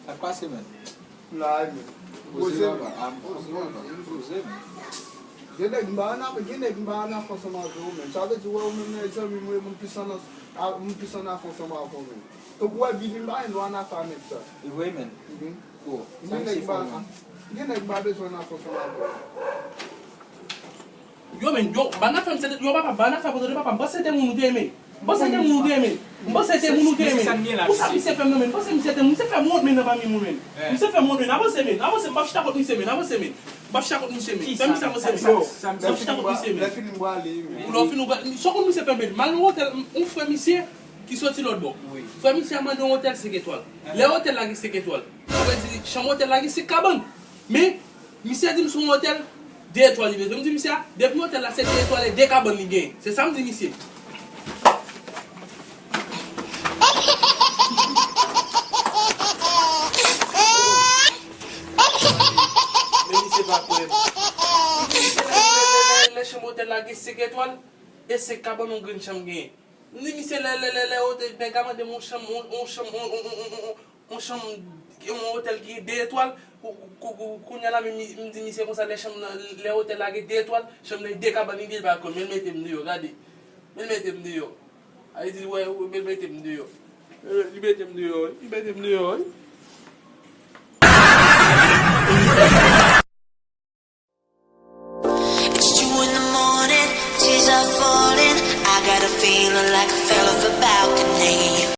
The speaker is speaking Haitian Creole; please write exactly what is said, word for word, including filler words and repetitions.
Sa k pase, menn? M la, men. Poze, papa. Poze, papa. Poze, men. Gen nèg m pa ann afè, gen nèg m pa ann afè ansanm avè yo, menn. Sa vle di, wè, ou menm nan zanmi m, ou e moun plis ann, a, moun plis ann afè ansanm avè yo, menn. Tankou wè, Billy, m pa gen dwa ann afè a nèg sa. E vre, menn. Mhm. Bon, sa misye fè, menn. Gen nèg m pa bezwen ann afè ansanm avè yo. Yo, menn, yo, bann afè m, se te, yo, papa, bann afè, kote de papa, m panse te moun ou te renmen. M panse te moun ou te renmen. M panse te moun ou te renmen. Pou sa misye fè m nan, menn? M panse misye te, misye fè m wont, menn, nan fanmi moun, menn. Misye fè m wont, menn. Avanse, menn. Avanse, m p ap chita kot misye, menn. Avanse, menn. M p ap chita kot misye, menn. Fè misye avanse, menn. M p ap chita kot misye, menn. Lè fini m prale, menn. Ou lè w fini, ou prale. Sa w konn misye fè, menn? M al nan otèl, yon frè misye ki soti lòt bò. Frè misye a mande yon otèl senk etwal. Lè otèl la gen senk etwal, sa vle di chanm otèl la gen senk kabann. Men, misye di m se yon otèl de etwal li bezwen. M di misye a, depi otèl la se de etwal e de kabann li genyen. Se sa m di misye. Men misye pa kwè m. M di misye, lè, lè, lè, lè chanm otèl la gen senk etwal, e senk kabann yon grenn chanm genyen. M di misye, lè, lè, lè, lè otèl, nèg la mande m yon chanm, yon, yon chanm, yon, yon, yon, yon, yon, yon chanm, yon otèl ki de etwal, kou-, kou-, kou-, kounye a la, men mi-, m di misye konsa, lè chanm nan, lè otèl la gen de etwal, chanm nan de kabann li gen, li pa kwè m, men l mete m deyò, gade. Men l mete m deyò. A, li di, wè, wè, men l mete m deyò. Li mete m deyò, li mete m deyò, wi.